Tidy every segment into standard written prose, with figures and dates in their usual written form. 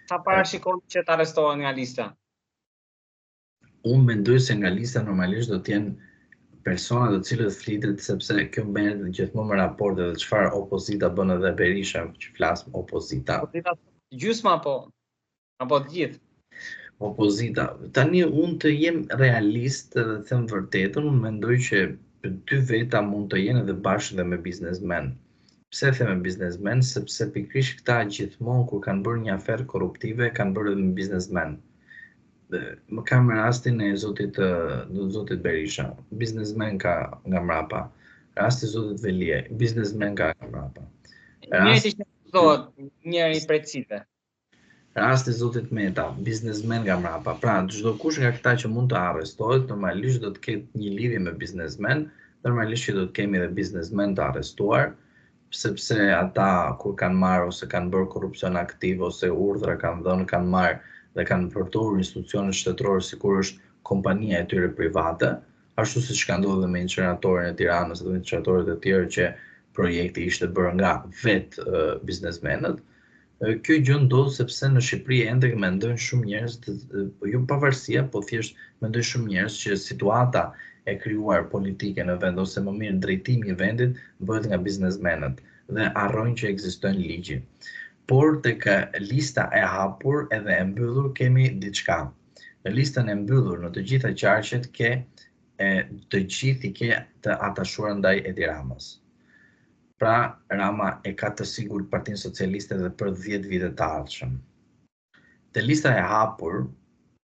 Sa parashikon që të arrestohen nga lista? Unë mendoj se nga lista normalisht do të jenë persona të cilët flitet sepse kjo merret gjithmonë me raporte dhe çfarë opozita bën edhe Berisha që flas opozita. Opozita gjysma apo apo të gjithë? Opozita. Tani unë të jem realist dhe të them vërtetën, unë mendoj që dy veta mund të jenë edhe bashkë dhe me biznesmen. Pse them me biznesmen? Sepse pikërisht këta gjithmonë kur kanë bërë një aferë korruptive, kanë bërë edhe me biznesmen. Më kam rastin e zotit zotit Berisha, biznesmen ka nga mrapa. Rasti i zotit Veliaj, biznesmen ka nga mrapa. Rasti që thotë njëri prej cilëve. Rasti i zotit Meta, biznesmen nga mrapa. Pra, çdokush nga këta që mund të arrestohet, normalisht do të ketë një lidhje me biznesmen, normalisht që do të kemi edhe biznesmen të arrestuar, sepse ata kur kanë marrë ose kanë bërë korrupsion aktiv ose urdhra kanë dhënë, kanë marrë dhe kanë përdorur institucionet shtetërore sikur është kompania e tyre private, ashtu siç ka ndodhur dhe me inceneratorin e Tiranës dhe inceneratorët e tjerë që projekti ishte bërë nga vetë biznesmenët. Kjo gjë ndodh sepse në Shqipëri ende mendojnë shumë njerëz, të, po jo pavarësia, po thjesht mendojnë shumë njerëz që situata e krijuar politike në vend ose më mirë drejtimi i vendit bëhet nga biznesmenët dhe harrojnë që ekzistojnë ligji. Por tek lista e hapur edhe e mbyllur kemi diçka. Në listën e mbyllur në të gjitha qarqet ke e të gjithë i ke të atashuar ndaj Edi Ramës. Pra, Rama e ka të sigurt Partinë Socialiste dhe për 10 vite të ardhshëm. Te lista e hapur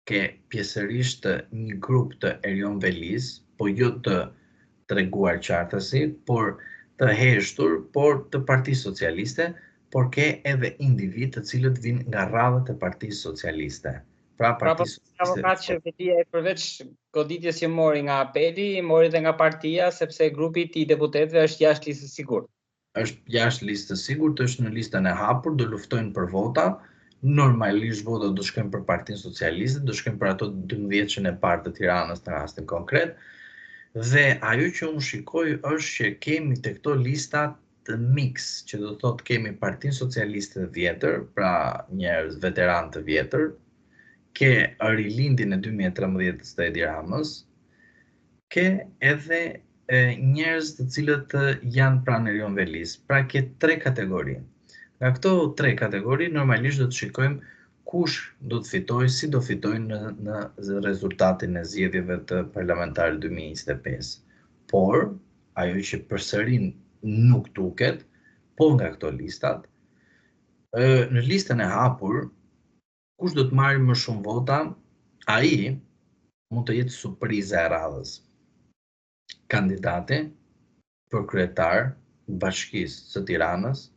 ke pjesërisht një grup të Erion Velisë, po jo të treguar qartësi, por të heshtur, por të Partisë Socialiste, por ke edhe individ të cilët vijnë nga radhët e Partisë Socialiste. Pra, pra Partisë pra, Socialiste. Pra, që Veliaj përveç goditjes që mori nga apeli, mori dhe nga partia, sepse grupi i tij deputetëve është jashtë listës sigurt. Është jashtë listës sigurt, është në listën e hapur, do luftojnë për vota, normalisht votat do shkojnë për Partinë Socialiste, do shkojnë për ato 12-shin e parë të Tiranës në rastin konkret. Dhe ajo që unë shikoj është që kemi te këto lista të mix, që do të thotë kemi Partinë Socialiste të vjetër, pra njerëz veteranë të vjetër, ke rilindjen e 2013-s të Edi Ramës, ke edhe e, njerëz të cilët janë pranë Erion Velisë. Pra ke tre kategori. Nga këto tre kategori normalisht do të shikojmë kush do të fitojë, si do fitojë në në rezultatin e zgjedhjeve të parlamentare 2025. Por ajo që përsëri nuk duket, po nga këto listat, në listën e hapur, kush do të marrë më shumë vota, ai mund të jetë surpriza e radhës. Kandidati për kryetar bashkisë së Tiranës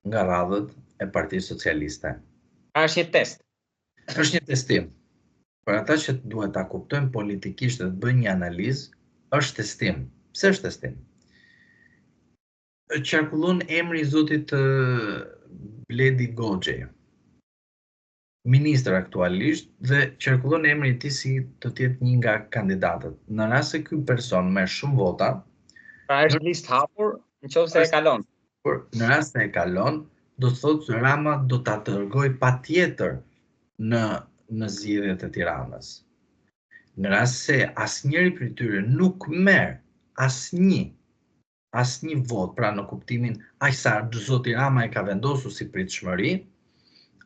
nga radhët e Partisë Socialiste. A është një test? Është një testim. Për ata që duhet ta kuptojnë politikisht dhe të bëjnë një analizë, është testim. Pse është testim? Qarkullon emri i zotit Bledi Goxhaj, ministër aktualisht dhe qarkullon emri i tij si do të jetë një nga kandidatët. Në rast se ky person merr shumë vota, pra është listë hapur, në qoftë se e kalon. Por në rast se e kalon, do të thotë se Rama do ta dërgojë patjetër në në zgjedhjet e Tiranës. Në rast se asnjëri prej tyre nuk merr asnjë asnjë votë, pra në kuptimin aq sa zoti Rama e ka vendosur si pritshmëri,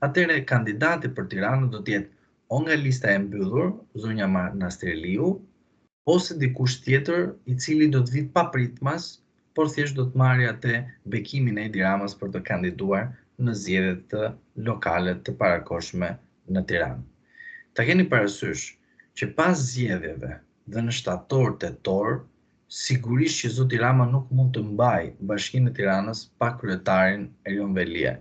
atëherë kandidati për Tiranën do të jetë o nga lista e mbyllur, zonja Manastirliu, ose dikush tjetër i cili do të vijë papritmas, por thjesht do të marrë atë bekimin e Edi Ramës për të kandiduar në zgjedhjet lokale të parakohshme në Tiranë. Ta keni parasysh që pas zgjedhjeve dhe në shtator tetor, sigurisht që zoti Rama nuk mund të mbajë Bashkinë e Tiranës pa kryetarin Erion Veliaj,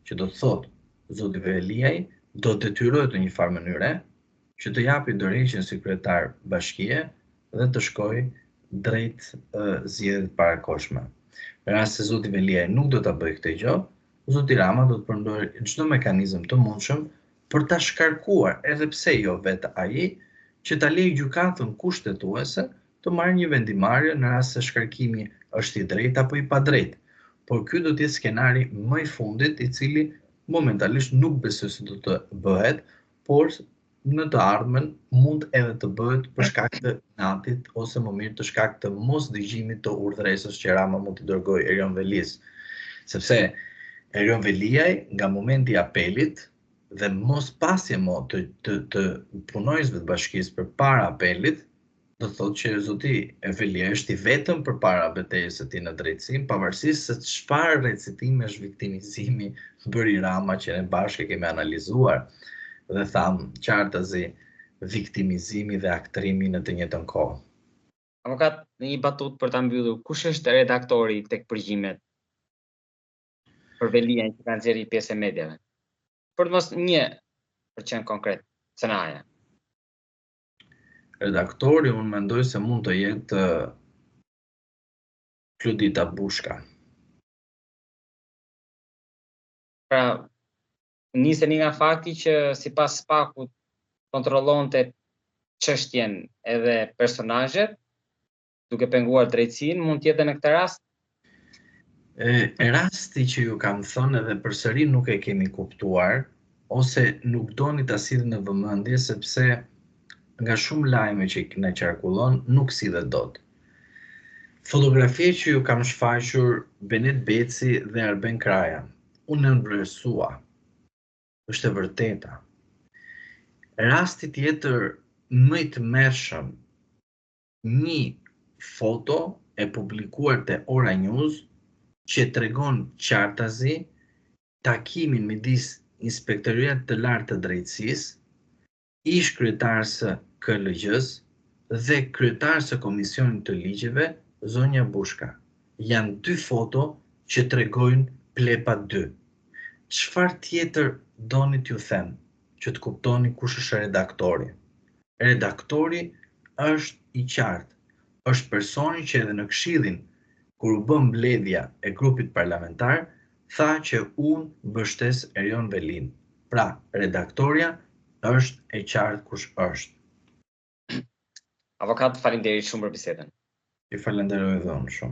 që do të thotë zoti Veliaj do detyrohet në një farë mënyre që të japi dorëheqjen si kryetar bashkie dhe të shkojë drejt zgjedhjeve të parakohshme. Në rast se zoti Veliaj nuk do ta bëjë këtë gjë, zoti Rama do të përdorë çdo mekanizëm të mundshëm për ta shkarkuar, edhe pse jo vetë ai, që ta lejë gjykatën kushtetuese të marrë një vendimmarrje në rast se shkarkimi është i drejtë apo i padrejtë. Por ky do të jetë skenari më i fundit i cili Momentalisht nuk besoj se do të bëhet, por në të ardhmen mund edhe të bëhet për shkak të inatit ose më mirë të shkak të mosdëgjimit të urdhëresës që Rama mund t'i dërgojë Erion Velisë. Sepse Erion Veliaj nga momenti i apelit dhe mospasje mo të, të, të punonjësve të bashkisë përpara apelit, do të thotë që zoti Veliaj është i vetëm përpara betejës së tij në drejtësi, pavarësisht se çfarë recitimesh viktimizimi bëri Rama që ne bashkë e kemi analizuar dhe thamë qartazi viktimizimi dhe aktrimi në të njëjtën kohë. Avokat, në një batutë për ta mbyllur, kush është redaktori tek përgjimet për Veliajn që kanë nxjerrë një pjesë e mediave? Për të mos një, për të qenë konkret, CNA-ja. Redaktori unë mendoj se mund të jetë Klodita Bushka. Pra, niseni nga fakti që sipas SPAK-ut kontrollonte çështjen edhe personazhet, duke penguar drejtësinë, mund të jetë në këtë rast? E, rasti që ju kam thënë edhe përsëri nuk e kemi kuptuar, ose nuk doni ta sillni në vëmendje, sepse nga shumë lajme që na qarkullon, nuk sillet dot. Fotografia që ju kam shfaqur Benet Beci dhe Arben Kraja, u nënvlerësua. Është e vërteta. Rasti tjetër më i tmerrshëm një foto e publikuar te Ora News që tregon qartazi takimin midis Inspektoriatit të Lartë të Drejtësisë, ish-kryetares së KLGJ-së dhe kryetares së Komisionit të Ligjeve, zonja Bushka. Janë dy foto që tregojnë Plepa 2. Çfarë tjetër doni t'ju them që të kuptoni kush është redaktori? Redaktori është i qartë, është personi që edhe në Këshillin kur u bë mbledhja e grupit parlamentar tha që unë mbështes Erion Velinë. Pra, redaktorja është e qartë kush është. Avokat, faleminderit shumë për bisedën. Ju falenderoj edhe unë shumë.